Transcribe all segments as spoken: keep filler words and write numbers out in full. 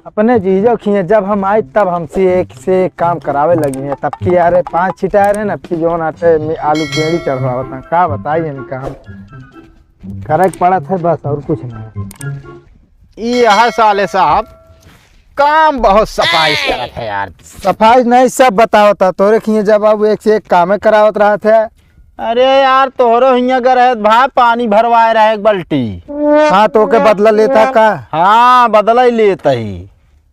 अपने जीजो खिए जब हम आई तब हमसे एक से एक काम करावे लगी हैं। तब की यार पाँच छिटाए रहे ना, फिर जौन आटे में आलू पेड़ी चढ़वावत हैं। का बताई इनका हम, करे के पड़त है बस, और कुछ नहीं। ई है साले साहब, काम बहुत सफाई से करत है यार। सफाई नहीं, सब बतावत है। तोरे खिए जब अब एक से एक कामे करावत रहत है। अरे यार, तोहरो हियाँ गए रहे भाई, पानी भरवाए रहे एक बाल्टी। हाँ, तो ओके बदला लेता का? हाँ, बदला ही लेता ही।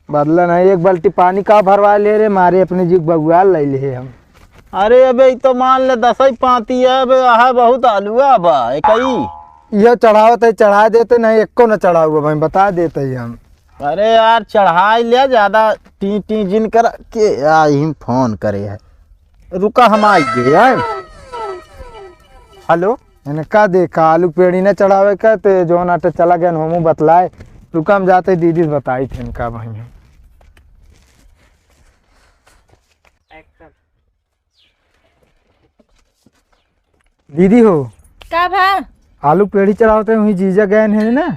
बदला नहीं, एक बाल्टी पानी का भरवा ले रे, मारे अपने जी बगुआ ले ले हम। अरे अबे, ई तो मान ले दस ही पाती है, अबे आहा बहुत आलूआ बा, एक ही। ये चढ़ावत है, चढ़ा देते नहीं, एको न चढ़ाऊ भाई, बता देते ही हम। अरे यार, चढ़ाई ले, ज्यादा टी टी जिन कर के आई हम फोन करे है। रुका, हम आई गए हैं। हेलो। इनका देखा, आलू पेड़ी न चढ़ावे का, ते जौन आटे चला गए, हमू बतलाए। रुका, हम जाते दीदी से बताई थे इनका वहीं। दीदी हो। का भा? आलू पेड़ी चढ़ावते वहीं जीजा गए हैं ना,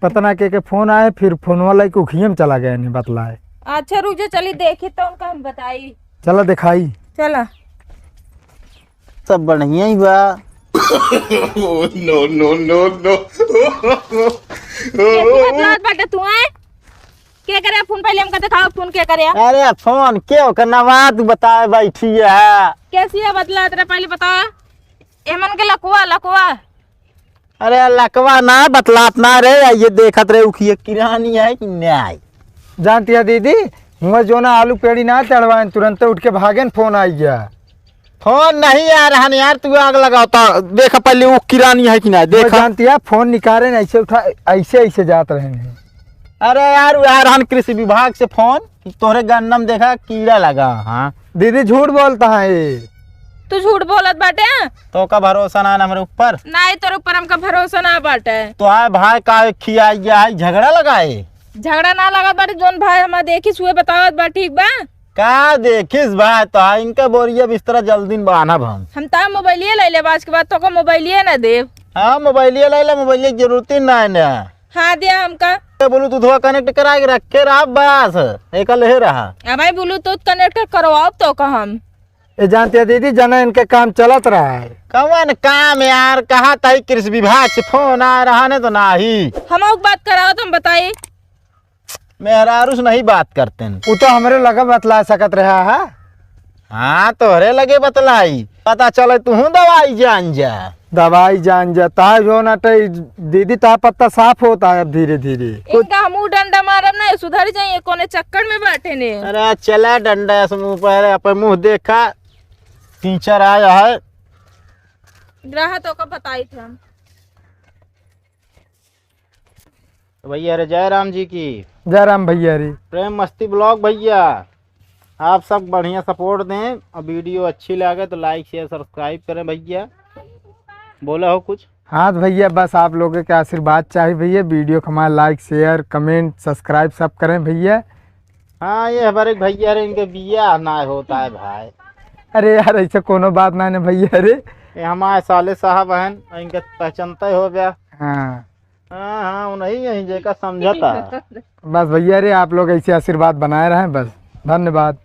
पता ना के के फोन आए, फिर फोनवा लाई के उखिए में चला गए हैं बतलाए। अच्छा रुक जा, चली देखी तो उनका हम बताई। चला दिखाई। चला। सब बढ़िया ही बा। No no no no. के तू बतलात बाटे तू, आए? के करे फोन, पहले हमका दिखाओ फोन के करे। अरे फोन के ओकर नवा तू बताए बैठी है। कैसी है बतलात रे, पहले बताओ। एमन के लकुआ, लकुआ। अरे लकवा ना बतलात ना रे, ये देखत रहे उखिए किरानी है कि नहीं। जानती है दीदी, हुआ जो ना आलू पेड़ी ना चढ़वाएन, तुरंते उठ के भागेन, फोन आई गया। फोन नहीं आ रहा न यार, तू आग लगावता। देखा पहले वो किरानी है कि ना, वो देखा। जानती है, फोन निकाले न, ऐसे उठा, ऐसे, ऐसे जात रहे हैं। अरे यार, वो आ रहा न कृषि विभाग से फोन, तोहरे गन्ना में देखा कीड़ा लगा। हाँ। दीदी झूठ बोलता है ये। तू झूठ बोलत बाटे। तो का भरोसा ना है हमरे ऊपर? नहीं, तोरे ऊपर हमका भरोसा ना बाटे। तो आए भाई का खियाई गया है, झगड़ा लगाए? झगड़ा ना लगत बाटे, जोन भाई हमार देखिस हुए बतावत बा, ठीक बा? का देखिस भाई, तो इनका बोरिया बिस्तरा जल्दी में बांधब हम। हम तो मोबाइलिए ले लेब, आज के बाद तो को मोबाइलिए ना देब। हाँ, मोबाइलिए ले ले, मोबाइलिए की जरूरत ही ना है ना। हाँ, दे हमका। ये Bluetooth हुआ connect करा के रखे रहा बस, एक ले रहा। अब भाई Bluetooth connect करवाओ तो का हम। ए जानते हैं दीदी, जना इनके काम चलत रहा है। कवन काम यार, कहा तही कृषि विभाग से फोन आ रहा ने तो नाही। हम एक बात कराओ, तुम बताई। मेहरारू से नहीं बात करते हैं। वो तो हमरे लगे बतला सकत रहा है। हाँ, तोहरे लगे बतलाई, पता चले तू दवाई जान जा। दवाई जान जा, ता जो ना ते दीदी, ता पत्ता साफ होता है अब धीरे धीरे। इनका हमू डंडा मारब ना, सुधर जाइए, कोने चक्कर में बैठे ने। अरे चला डंडा से मुंह पर, अपन मुंह देखा, टीचर आया है। रहा तो का बताई थे हम। तो भैया रे, जय राम जी की। जय राम भैया रे। प्रेम मस्ती vlog भैया, आप सब बढ़िया support दें और video अच्छी लगे तो like, share, subscribe करें भैया। बोला हो कुछ? हाँ तो भैया, बस आप लोगों के आशीर्वाद चाहिए भैया, video को हमारा like, share, comment, subscribe सब करें भैया। हाँ, ये हमारे एक भैया रे, इनके बियाह ना होता है भाई। अरे यार, ऐसा कोनो बात ना है भैया रे। ये हमारे साले साहब हैं, इनके पहचानते हो गया। हाँ। हाँ, हाँ, उन्हीं यहीं जेका समझता। बस भैया रे, आप लोग ऐसे आशीर्वाद बनाए रहें बस। धन्यवाद।